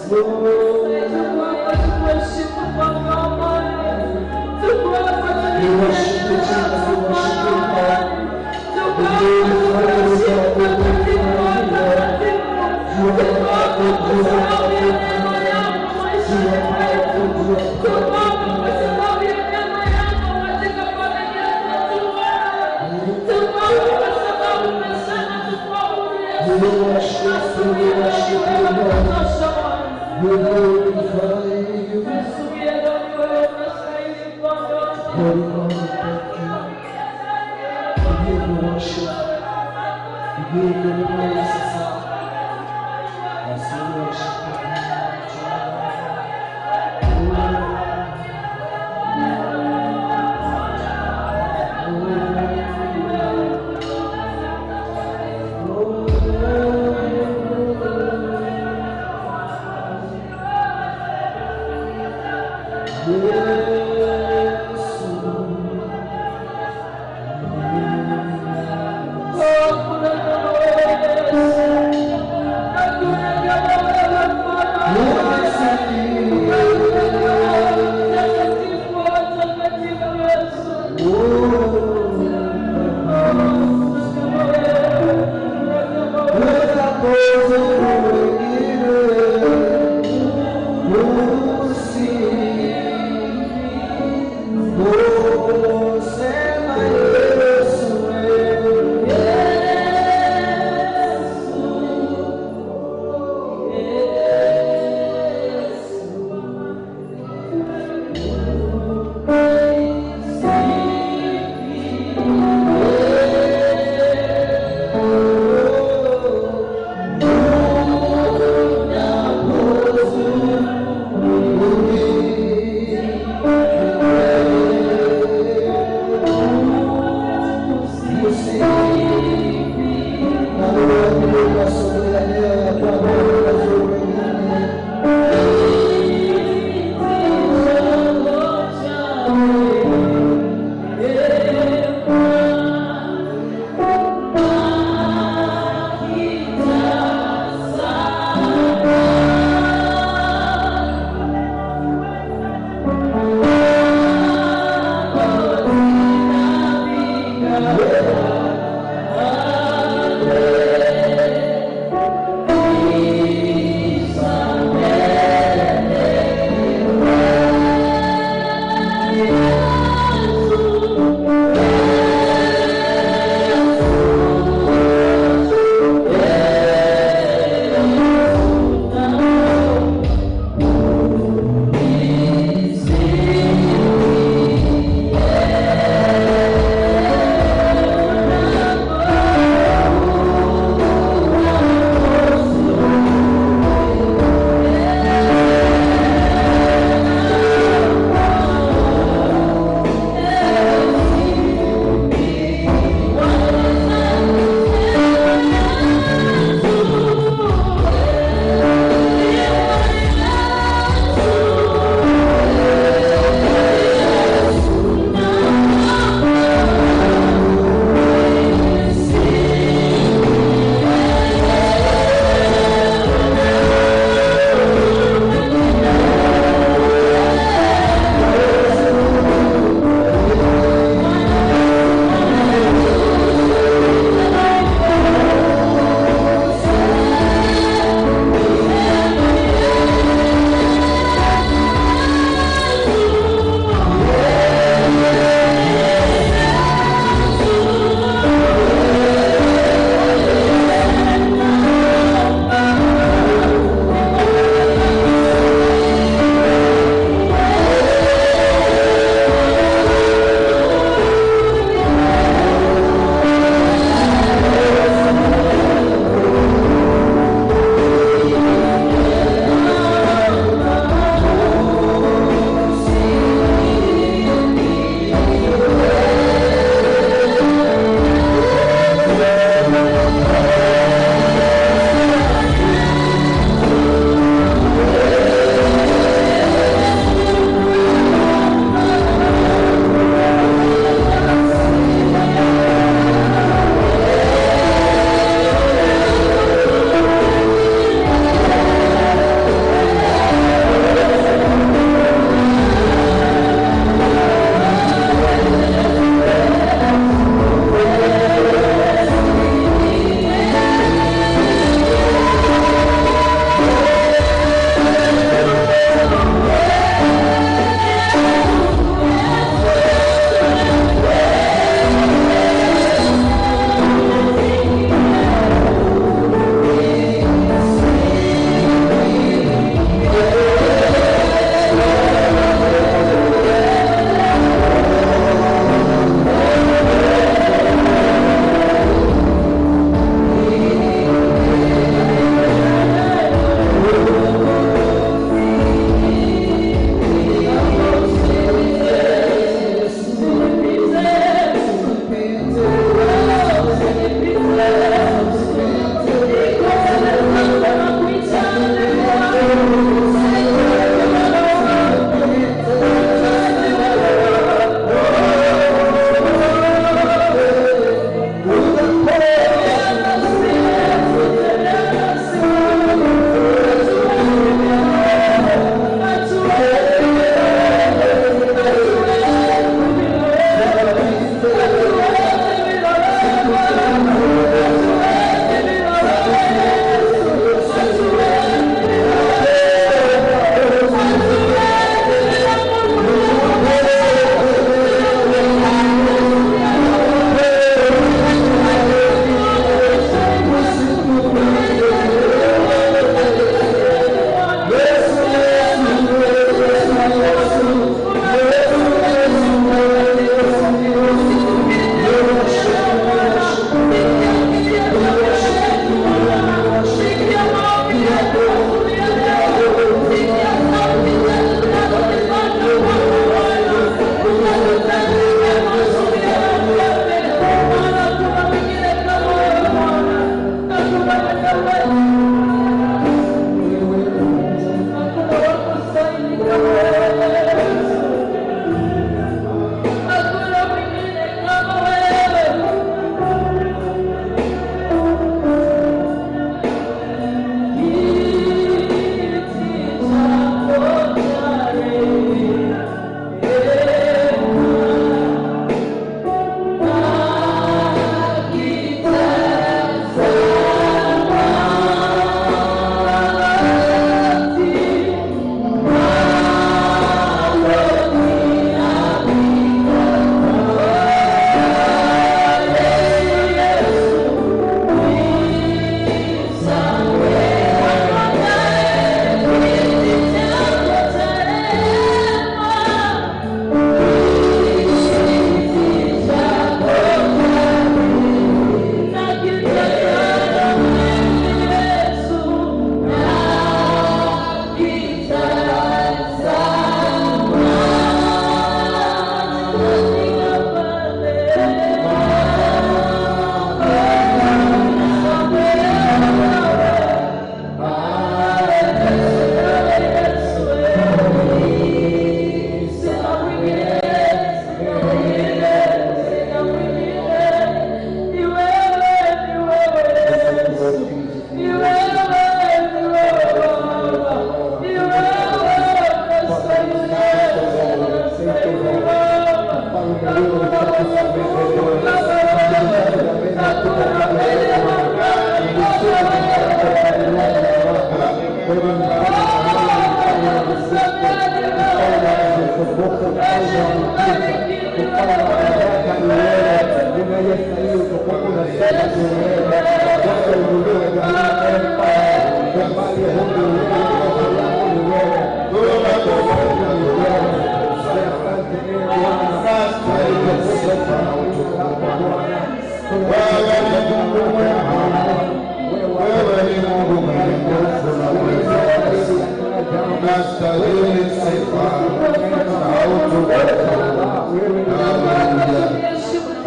We worship you, Jesus. We worship you, Lord. We glorify you, Lord. We glorify you, Lord. You are powerful. You are powerful. You are powerful. You are powerful. We worship you, we worship you, Lord. We glorify you. Holy God, we thank you. We give you worship. We give you praise. As we worship you.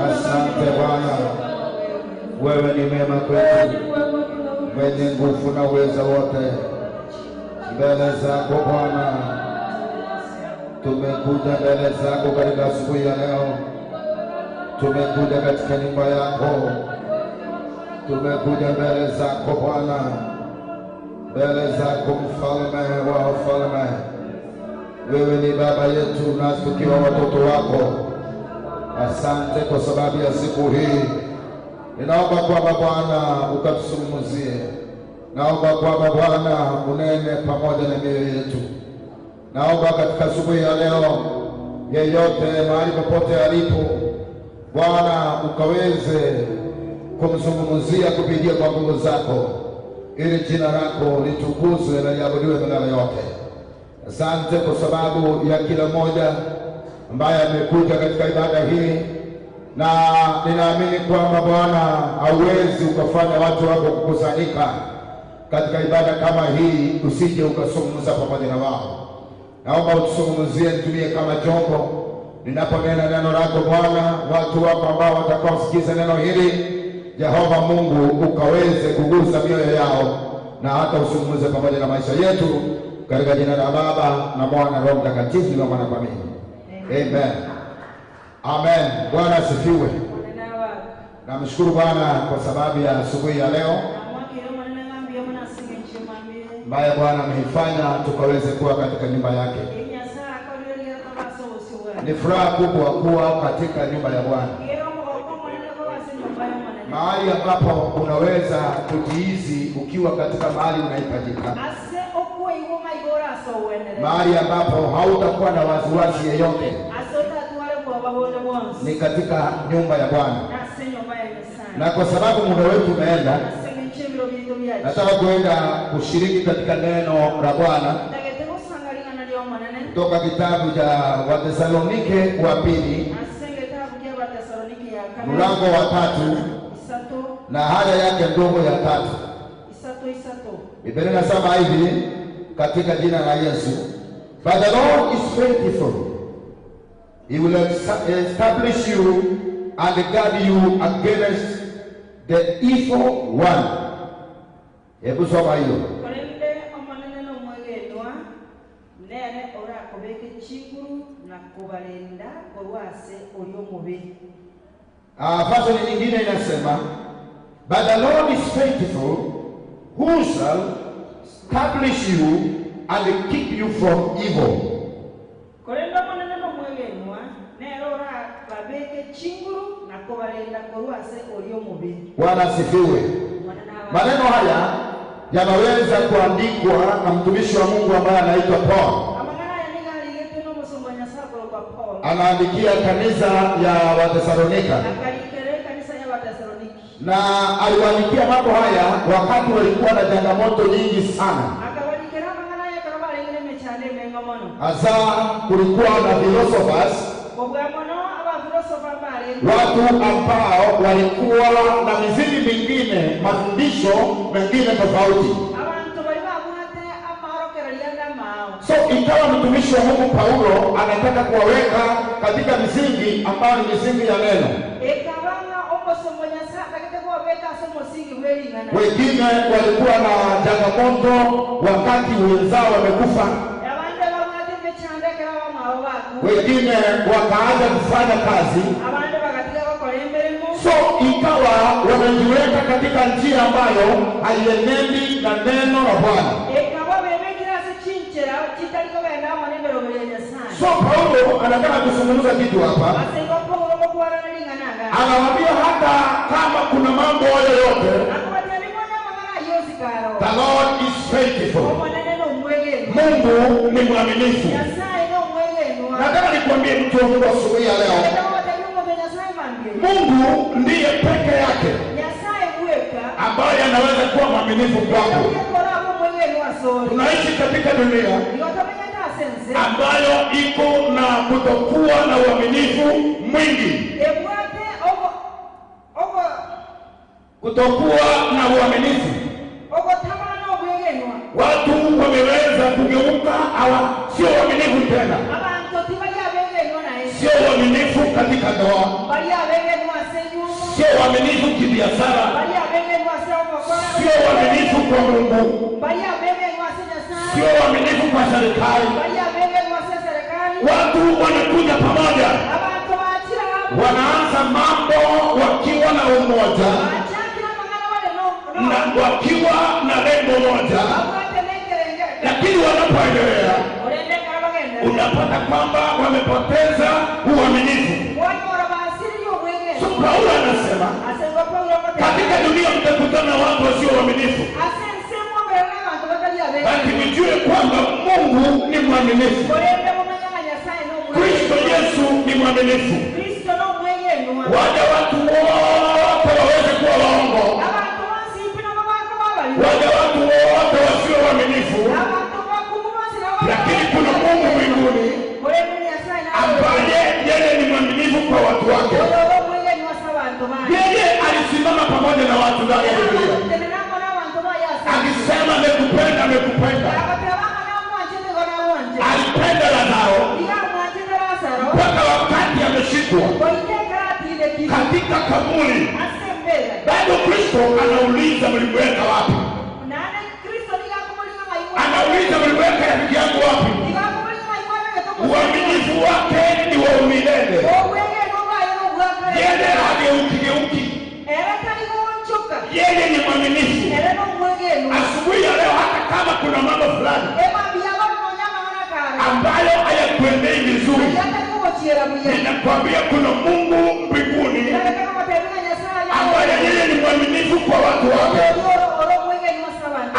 Asante Bwana, wewe ni mema kwetu, mwenye nguvu na uwezo wote. Mbele zako Bwana tumekuja, mbele zako katika asubuhi ya leo, tumekuja katika nyumba yako, tumekuja mbele zako Bwana, mbele zako mfalme wa wafalme. Wewe ni baba yetu na tukiwa watoto wako. Asante kwa sababu ya siku hii. Ninaomba kwamba Bwana ukatuzungumzie. Naomba kwamba Bwana unene pamoja na mioyo yetu. Naomba katika asubuhi ya leo, yeyote mahali popote alipo, Bwana ukaweze kumzungumzia kupitia kwa nguvu zako, ili jina lako litukuzwe na liabudiwe milele yote. Asante kwa sababu ya kila mmoja ambaye amekuja katika ibada hii, na ninaamini kwamba Bwana hauwezi ukafanya watu wako kukusanyika katika ibada kama hii usije ukazungumza pamoja na wao. Naomba utuzungumzie, nitumie kama chombo ninaponena neno lako Bwana, watu wako ambao watakaosikiza neno hili, Jehova Mungu ukaweze kugusa mioyo yao na hata usungumze pamoja na maisha yetu, Katika jina la Baba na Mwana na Roho Mtakatifu na Mwana kwa mimi. Amen. Amen. Bwana asifiwe. Namshukuru Bwana kwa sababu ya asubuhi ya leo ambaye Bwana ameifanya tukaweze kuwa katika nyumba yake. Ni furaha kubwa kuwa katika nyumba ya Bwana, mahali ambapo unaweza kujiizi ukiwa katika mahali unahitajika, mahali ambapo hautakuwa na wasiwasi yeyote, ni katika nyumba ya Bwana. Na kwa sababu muda wetu umeenda, nataka kuenda kushiriki katika neno la Bwana kutoka kitabu cha Wathesalonike wa pili mlango wa 3 na haya yake ndogo ya 3. Biblia inasema hivi katika jina la Yesu: But the Lord is faithful, he will establish you and guard you against the evil one. Hebu soma hiyo. Version nyingine inasema, But the Lord is faithful, who shall establish you and keep you from evil. Bwana asifiwe. Maneno haya yanaweza kuandikwa na mtumishi wa Mungu ambaye anaitwa Paul. Anaandikia kanisa ya Wathesalonika, na aliwaandikia mambo haya wakati walikuwa na changamoto nyingi sana. Hasa kulikuwa na philosophers, watu ambao walikuwa na misingi mingine, mafundisho mengine tofauti. So ikawa mtumishi wa Mungu Paulo anataka kuwaweka katika misingi ambayo ni misingi ya neno. Wengine walikuwa na changamoto wakati wenzao wamekufa. Wengine wakaanza kufanya kazi. So ikawa wamejiweka katika njia ambayo haienendi na neno la Bwana. So Paulo anataka kuzungumza kitu hapa. Anawaambia hata kama kuna mambo yoyote, the Lord is faithful. Mungu ni mwaminifu. Nataka nikwambie mtu wa Mungu asubuhi ya leo, Mungu ndiye peke yake ambaye anaweza kuwa mwaminifu kwako. Tunaishi katika dunia ambayo iko na kutokuwa na uaminifu mwingi. Kutokuwa na uaminifu. Watu wameweza kugeuka, hawa sio waaminifu tena. Sio waaminifu katika ndoa, sio waaminifu kibiashara, sio waaminifu kwa Mungu, sio waaminifu kwa serikali. Watu wanakuja pamoja, wanaanza mambo wakiwa na umoja na wakiwa na lengo moja, lakini wanapoendelea unapata kwamba wamepoteza uaminifu. So Paulo anasema katika dunia mtakutana watu wasio waaminifu, lakini mjue kwamba Mungu ni mwaminifu. Kristo Yesu ni mwaminifu. Waja watu wote waweze kuwa waongo, waja watu wote wasio waaminifu, lakini kuna Mungu mbinguni ambaye yeye ni mwaminifu kwa watu wake. Yeye alisimama pamoja na watu ndani ya Biblia akisema amekupenda, amekupenda. Alipenda Lazaro mpaka wakati ameshikwa katika kaburi, bado Kristo anauliza mlimweka wapi? Anauliza mlimweka hayakuendei vizuri, ninakwambia kuna Mungu mbinguni ambaye yeye ni mwaminifu kwa watu wake.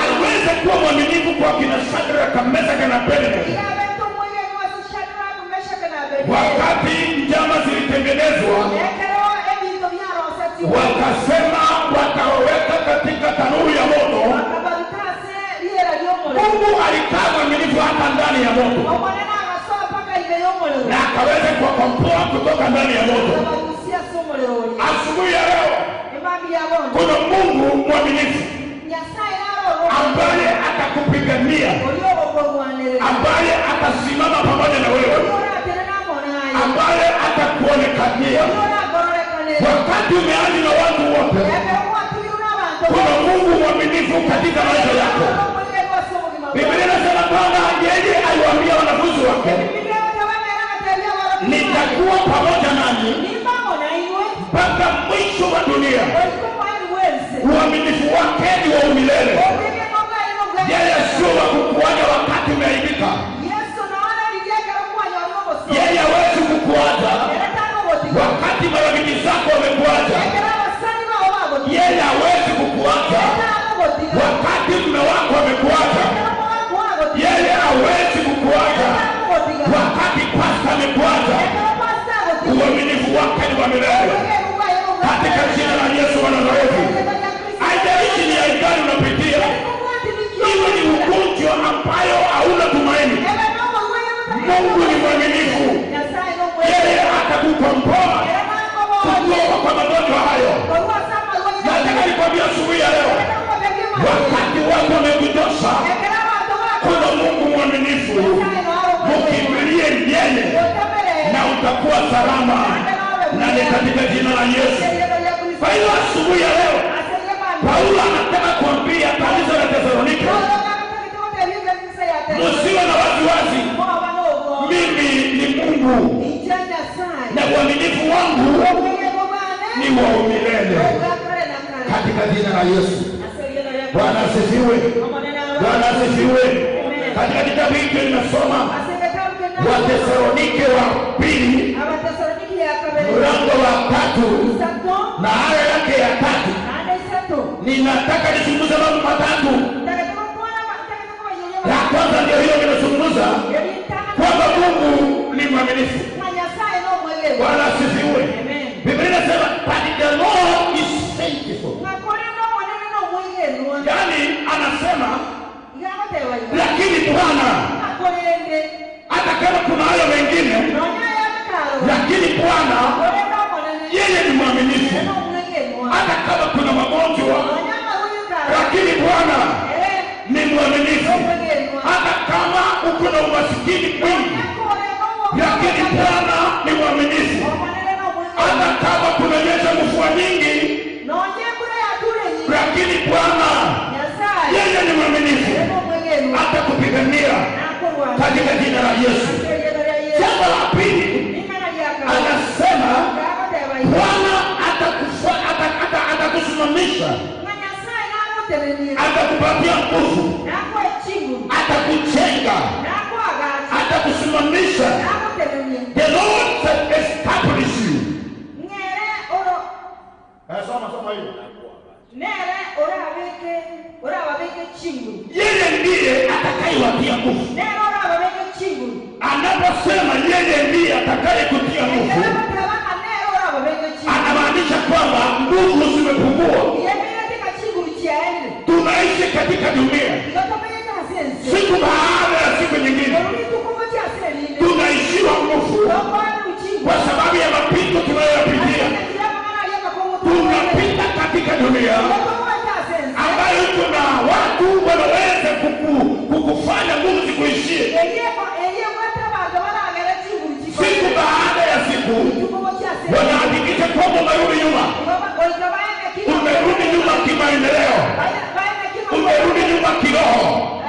Aliweza kuwa mwaminifu kwa kina Shadraka, Meshaki na Abednego. Wakati njama zilitengenezwa, wakasema wataweka katika tanuru ya moto. Mungu alikaa mwaminifu hata ndani ya moto, na akaweza kuwakomboa kutoka ndani ya moto. Asubuhi ya leo kuna Mungu mwaminifu ambaye atakupigania, ambaye atasimama pamoja na wewe, ambaye atakuonekania. Wakati umeani na watu wote, kuna Mungu mwaminifu katika maisha yako. Biblia inasema kwamba yeye aliwaambia wanafunzi wake, nitakuwa pamoja nanyi mpaka mwisho wa dunia. Uaminifu wake ni wa milele. Yeye sio wa kukuacha wakati umeaibika. Yeye hawezi kukuacha wakati marafiki zako wamekuacha. Yeye hawezi kukuacha wakati mume wako amekuacha. Yeye hawezi kukuacha wakati pasta amekuacha. Uaminifu wake ni wa milele. Katika jina la Yesu wa Nazareti, haijalishi ni hali gani unapitia, iwe ni ugonjwa ambayo hauna tumaini, Mungu ni mwaminifu. Yeye atakukomboa kutoka kwa magonjwa hayo. Nataka nikwambie asubuhi ya leo, wakati wako umekutosha, kuna Mungu mwaminifu. Mkimbilie yeye na utakuwa salama, na ni katika jina la Yesu. Kwa hiyo asubuhi ya leo Paulo anataka kuambia kanisa la Thesalonike, msiwe na wasiwasi, mimi ni Mungu na uaminifu wangu ni wa milele. Katika jina la Yesu. Bwana asifiwe. Bwana asifiwe. Katika kitabu hiki ninasoma Wathesalonike wa pili mlango wa 3 na aya yake ya 3. Ninataka nizungumze mambo matatu. La kwanza ndio hiyo nimezungumza kwamba Mungu ni mwaminifu. Bwana asifiwe. Biblia inasema but the Lord is faithful. Yaani anasema lakini Bwana, hata kama kuna hayo mengine, lakini Bwana yeye ni mwaminifu. Hata kama kuna magonjwa, lakini Bwana ni mwaminifu. Hata kama uko na umasikini mwingi, lakini Bwana ni mwaminifu. Hata kama kunanyesha mvua nyingi, lakini Bwana yeye ni mwaminifu. Atakupigania katika jina la Yesu. Jambo la pili anasema Bwana atakusimamisha, atakupatia nguvu, atakujenga, atakusimamisha. The Lord shall establish you. Soma hiyo. Yeye ndiye atakayewatia nguvu. Anaposema yeye ndiye atakayekutia nguvu, anamaanisha kwamba nguvu zimepungua. Tunaishi katika dunia, siku baada ya siku nyingine tunaishiwa nguvu kwa sababu ya mapito tunayoyapitia. Tunapita katika dunia ambayo kuna watu wanaweza kukufanya nguvu zikuishie. Siku baada ya siku wanahakikisha kwamba umerudi nyuma. Umerudi nyuma kimaendeleo, umerudi nyuma kiroho,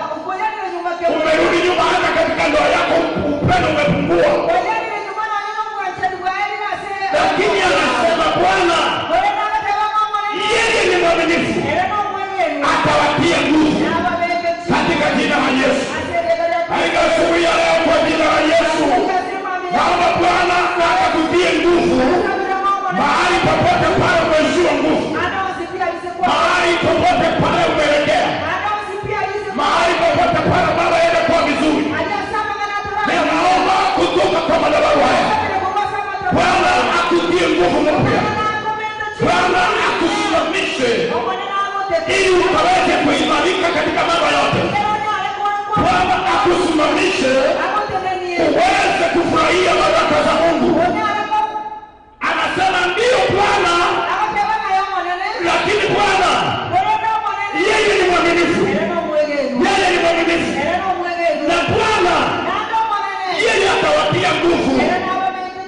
nguvu.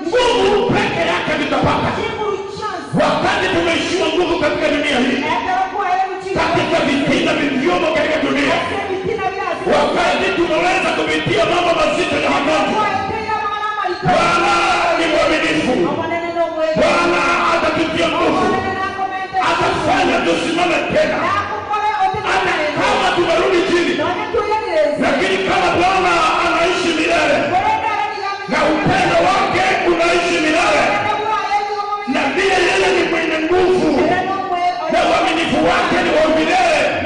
Nguvu peke yake tutapata wakati tumeishiwa nguvu katika dunia hii, katika vitina vilivyomo katika dunia, wakati tumeweza kupitia mambo mazito ya magonjwa. Bwana ni mwaminifu. Bwana atatutia nguvu, atafanya tusimame tena, hata kama tumerudi chini. Lakini kama Bwana anaishi milele na upendo wake unaishi milele, na vile yeye ni mwenye nguvu na uaminifu wake ni wa milele,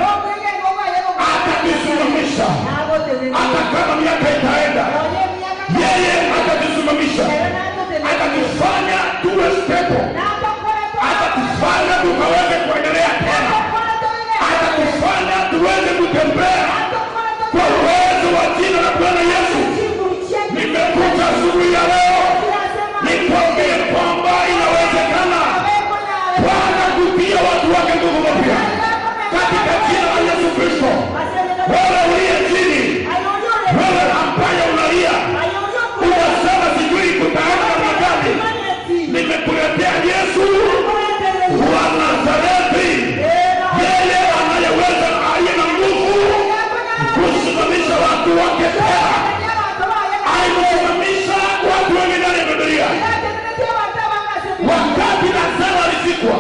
atatusimamisha. Hata kama miaka itaenda, yeye atatusimamisha, atatufanya tuwe stable, atatufanya tukaweze kuendelea tena, atatufanya tuweze kutembea kwa uwezo wa jina la Bwana Yesu. Nimekuja asubuhi ya leo nikwambie kwamba inawezekana Bwana kutia watu wake nguvu mpya katika jina la Yesu Kristo. Wewe uliye chini, wewe ambaye unalia unasema sijui kutaenda namna gani, nimekuletea Yesu wa Nazareti, yeye anayeweza, aliye na nguvu kusimamisha watu wake tena. Alisimamisha watu wengi ndani ya Biblia. Wakati Lazaro alizikwa,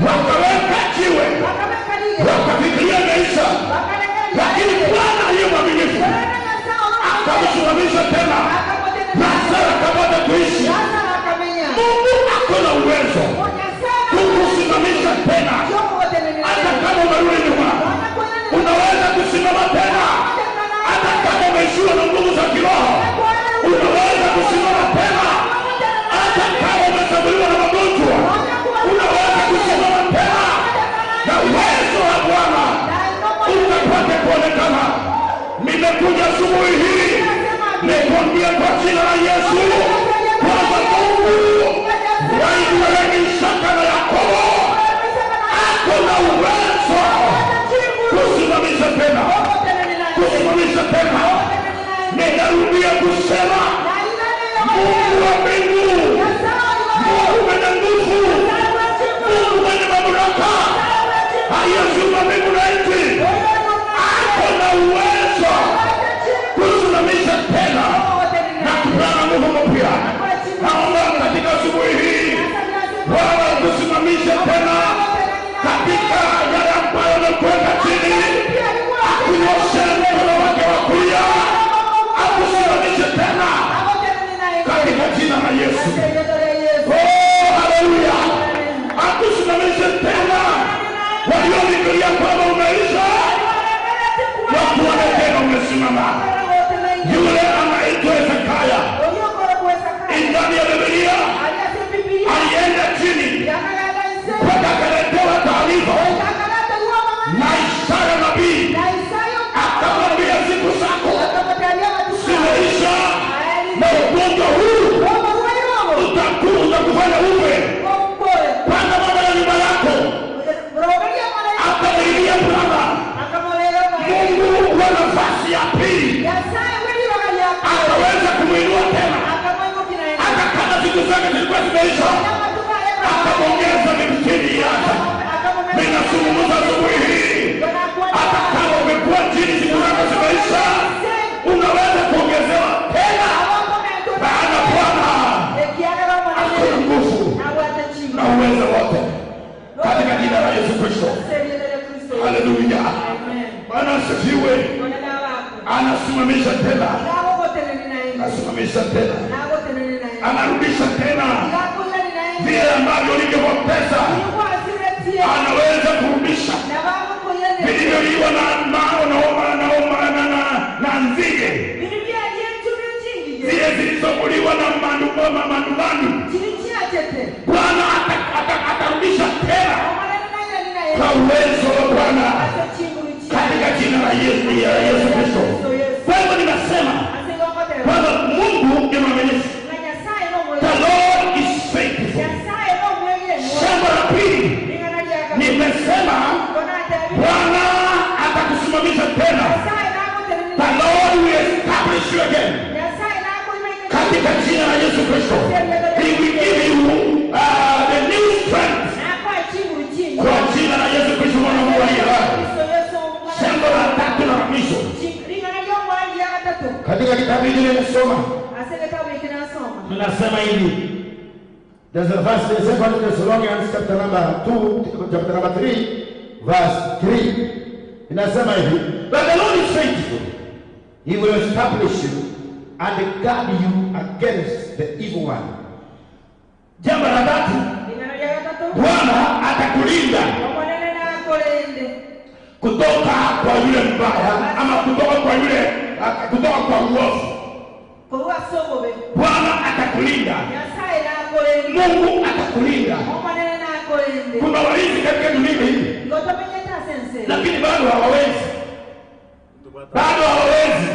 wakaweka jiwe, wakafikiria imeisha, lakini Bwana aliye mwaminifu akamsimamisha tena, Lazaro akapata kuishi. Mungu ako na uwezo kukusimamisha tena, hata kama umerudi nyuma, unaweza kusimama tena. Hata kama umeishiwa na nguvu za kiroho, unaweza kusimama tena. Hata kama umeshambuliwa na magonjwa, unaweza kusimama tena, na uwezo wa Bwana utapata kuonekana. Nimekuja asubuhi hii nikwambie kwa jina la Yesu kwamba Mungu wa Ibrahimu, Isaka na Yakobo ako na uwezo kusimamisha tena, kusimamisha tena. Ninarudia kusema, Mungu wa mbingu, Mungu mwenye nguvu, Mungu mwenye mamlaka, aliyeziumba mbingu na nchi, ako na uwezo kusimamisha tena na kupeana nguvu mpya. Naomba katika asubuhi hii Bwana kusimamisha tena katika yale ambayo amekuweka chini, akunyoshe mkono wake wa kulia, akusimamishe tena katika jina la Yesu. Oh, haleluya! Akusimamishe tena. Waliofikiria kwamba umeisha, wakuone tena umesimama. Yule anaitwa Hezekia ndani ya Biblia alienda chini mpaka akaletewa taarifa na Isaya nabii, akamwambia siku zako zimeisha na ugonjwa huu utakufanya ufe. Panga mambo ya nyumba yako. Akamlilia Bwana Mungu wa nafasi ya pili, akaweza kumuinua tena. Hata kama siku zake zilikuwa zimeisha, akamwongeza mipini yake. Ninazungumza asubuhi hii, hata kama umekuwa chini, siku zako zimeisha, unaweza kuongezewa tena, maana Bwana akona nguvu na uwezo wote katika jina la Yesu Kristo. Haleluya! Bwana asifiwe. Anasimamisha tena, anasimamisha tena, anarudisha tena vile ambavyo ulivyopoteza. Anaweza kurudisha vilivyoliwa na nzige, zile zilizokuliwa na mandumandu. Bwana atarudisha tena kwa uwezo wa Bwana katika jina la Yesu Kristo. Kwa hivyo ninasema kwamba Mungu ni mwaminifu. The Lord is faithful. Jambo la pili nimesema, Bwana atakusimamisha tena. The Lord will establish you again. jina la Yesu Kristo. He will give you the new strength kwa jina la Yesu Kristo mwana wa Mungu aliye hai. Jambo la tatu na la mwisho katika kitabu hiki nimesoma, tunasema hivi. There's a verse in 2 Thessalonians chapter number 2, chapter number 3, verse 3. Inasema hivi, but the Lord is faithful. He will establish you and guard you against the evil one. Jambo la tatu, Bwana atakulinda kutoka kwa yule mbaya, ama kutoka kwa yule, kutoka kwa uovu. Bwana atakulinda. Mungu atakulinda. Kuna walinzi katika dunia hii, lakini bado hawawezi. Bado hawawezi.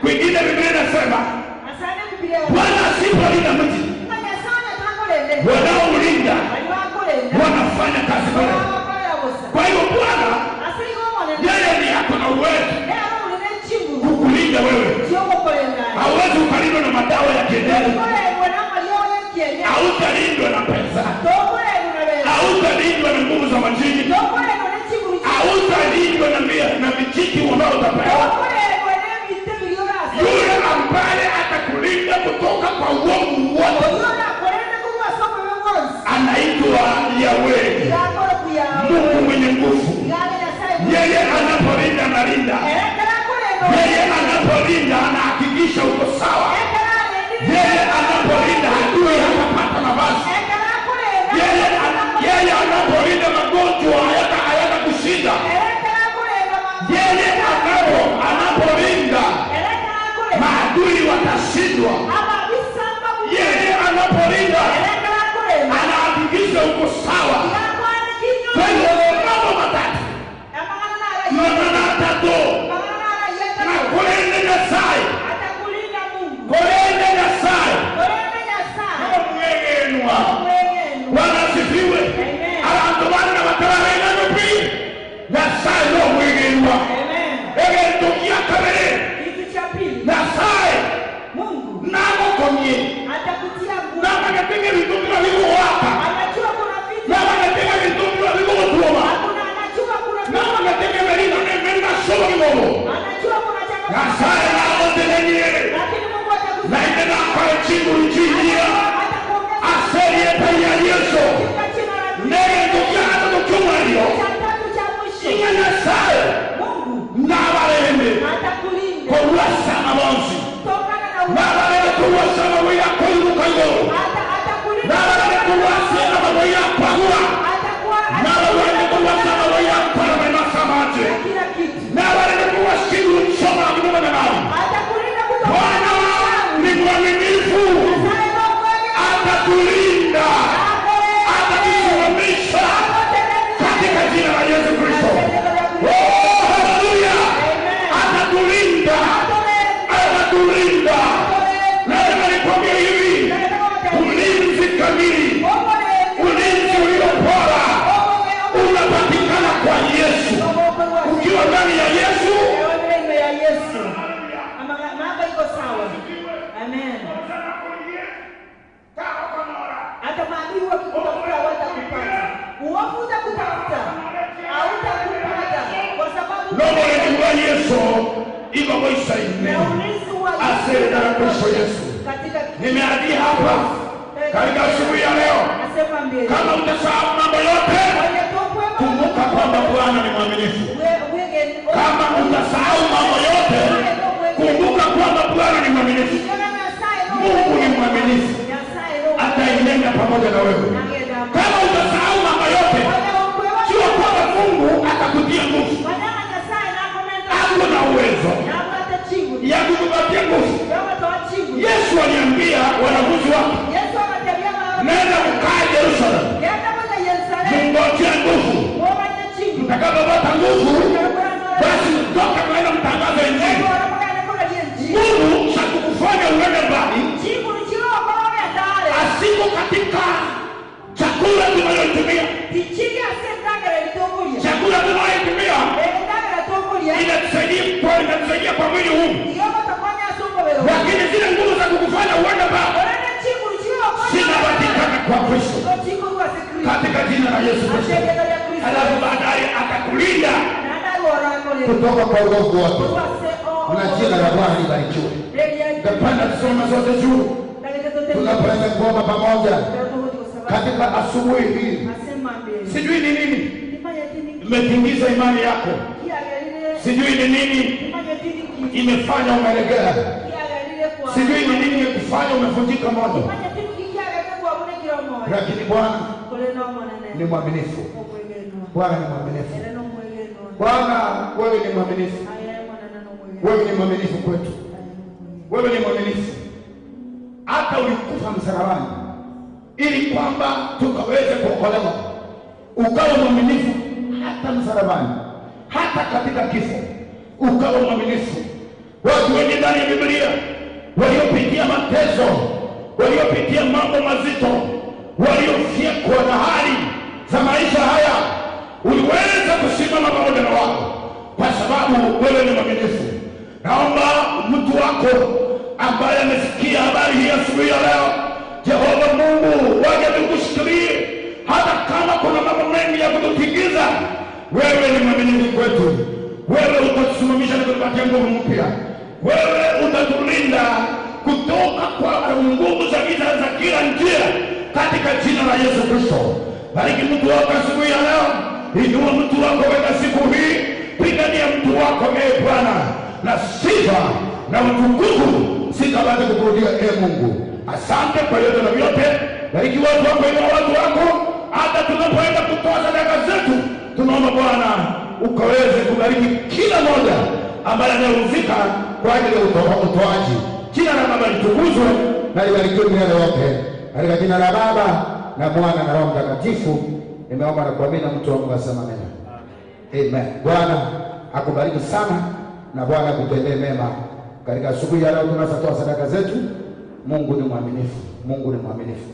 Kwingine Biblia inasema Bwana asipolinda mji, wanaoulinda wanafanya kazi bure. Kwa hiyo Bwana yeye ndiye ako na uwezo kukulinda wewe. Hauwezi ukalindwa na madawa ya kienyeji, hautalindwa na pesa, hautalindwa na nguvu za majini, hautalindwa na mijiki unaotapewa. Yule ambaye atakulinda kutoka kwa uovu wote anaitwa Yahweh, Mungu mwenye nguvu. Yeye anapolinda analinda. Yeye anapolinda anahakikisha uko sawa. Yeye anapolinda adui hatapata nafasi. Yeye anapolinda magonjwa hayatakushinda. Yeye anapolinda maadui watashindwa. Yeye anapolinda anahakikisha uko sawa. Kwa hiyo mambo matatu, matatu na kulinda Nyasaye, kulinda Nyasaye, mwengenwa. Bwana asifiwe. Abantu bana batararena nupi Nyasaye no mwengenwa. Egentukia kabere Nyasaye Mungu namukomye atakutia nguvu. Na anatega vitu vilivyokuwaka. Anajua kuna vitu. Na anatega vitu vilivyokuwa. Hakuna, anajua kuna vitu. Na anatega melina melina sio kimomo. Anajua kuna changamoto. Nyasaye naotenenye. Lakini Mungu atakutia. Na ina kwa chingu njia. Aserie ya Yesu. Nere ndukia hata kuchuma hiyo. Cha tatu cha mwisho. Inga Nyasaye Mungu na barembe. Atakulinda. Kwa uwasama bonzi. Tokana na Na barembe kuwasama wia kuinuka hiyo. Atakulinda. Na barembe kuwasama wia kwa. Atakuwa Na barembe kuwasama wia kwa na samaje. Kila kitu. Na barembe kuwashiru choma kidogo na maji. Atakulinda kutoka. Bwana ni mwaminifu. Atatulinda. Atatusimamisha katika jina la Yesu Kristo. Oh, haleluya. Atatulinda. Atatulinda. Nataka nikwambie hivi, ulinzi kamili, ulinzi ulio bora unapatikana kwa Yesu. Ukiwa ndani ya Yesu, Amen. Hata maadui wakikutafuta hawatakupata. Uovu utakutafuta, hautakupata kwa sababu Lobo wa Yesu iko kwa ine. Na ulinzi wa Asante na Kristo Yesu. Katika Nimeadi hapa katika asubuhi ya leo. Nasema mbele. Kama utasahau mambo yote, kumbuka kwamba Bwana ni mwaminifu. Kama utasahau mambo yote, kumbuka kwamba Bwana ni mwaminifu. Mungu ni mwaminifu. Ataenenda pamoja na wewe. Kama utasahau mambo yote, sio kwamba Mungu atakutia nguvu. Hakuna uwezo ya kukupatia nguvu. Yesu aliambia wanafunzi wake, nenda mkae Yerusalemu, mngojee nguvu. Mtakapopata nguvu, basi mtoke kwenda mtangaze Injili. Nguvu za kukufanya uende mbali asiko katika chakula tunayoitumia. Chakula tunayoitumia inatusaidia kwa mwili huu, lakini zile nguvu za kukufanya uende kwa uovu wote, na jina la Bwana libarikiwe. Napenda tusome zote juu tunapoenda kuomba pamoja katika asubuhi hii. Sijui ni nini imetingiza imani yako, sijui ni nini imefanya umelegea, sijui ni nini imekufanya umevunjika moyo, lakini Bwana ni mwaminifu. Bwana ni mwaminifu. Bwana, wewe ni mwaminifu. Wewe ni mwaminifu kwetu. Wewe ni mwaminifu. Hata ulikufa msalabani ili kwamba tukaweze kuokolewa. Ukawa mwaminifu hata msalabani, hata katika kifo ukawa mwaminifu. Watu wengi ndani ya Biblia waliopitia mateso, waliopitia mambo mazito, waliofyekwa na hali za maisha haya, uliweza kusimama pamoja na wao kwa sababu wewe ni mwaminifu. Naomba mtu wako ambaye amesikia habari hii asubuhi ya leo, Jehova Mungu waje tukushikilie, hata kama kuna mambo mengi ya kututingiza, wewe ni mwaminifu kwetu. Wewe utatusimamisha na kutupatia nguvu mpya. Wewe utatulinda kutoka kwa nguvu za giza za kila njia, katika jina la Yesu Kristo. Bariki mtu wako asubuhi ya leo, inua mtu wako katika siku hii, pigania mtu wako ee Bwana, na sifa na utukufu sitabaki kukurudia ee Mungu. Asante kwa yote na vyote. Bariki watu wako, inua watu wako, hata tunapoenda kutoa sadaka zetu, tunaomba Bwana ukaweze kubariki kila mmoja ambaye anahusika kwa ajili ya utoaji. Jina la Baba litukuzwe na libarikiwe milele yote. Katika jina la Baba na Mwana na Roho Mtakatifu nimeomba na kuamini, na mtu wa Mungu asema amen. Amen. Bwana akubariki sana na Bwana akutendee mema. Katika asubuhi ya leo tunatoa sadaka zetu. Mungu ni mwaminifu. Mungu ni mwaminifu.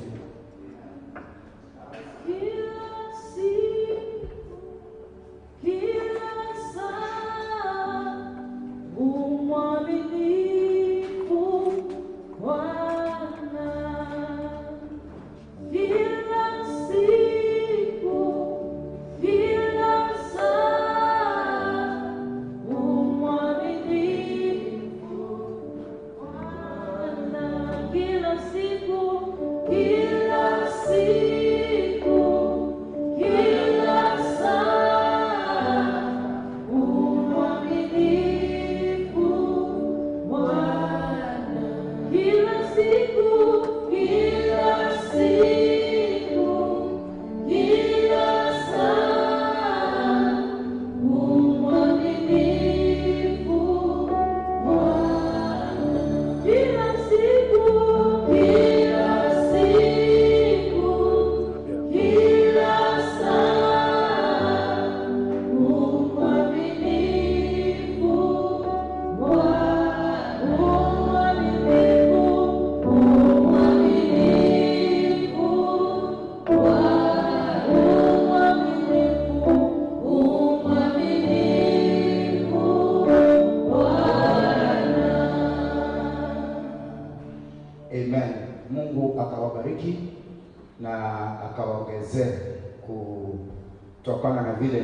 Kutokana na vile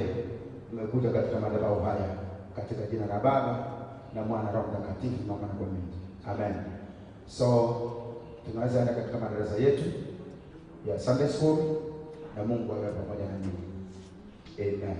mmekuja katika madhabahu haya, katika jina la Baba na Mwana Roho Mtakatifu naomba na kuamini. Amen. So tunaweza enda katika madarasa yetu ya Sunday School na Mungu awe pamoja na nyinyi. Amen.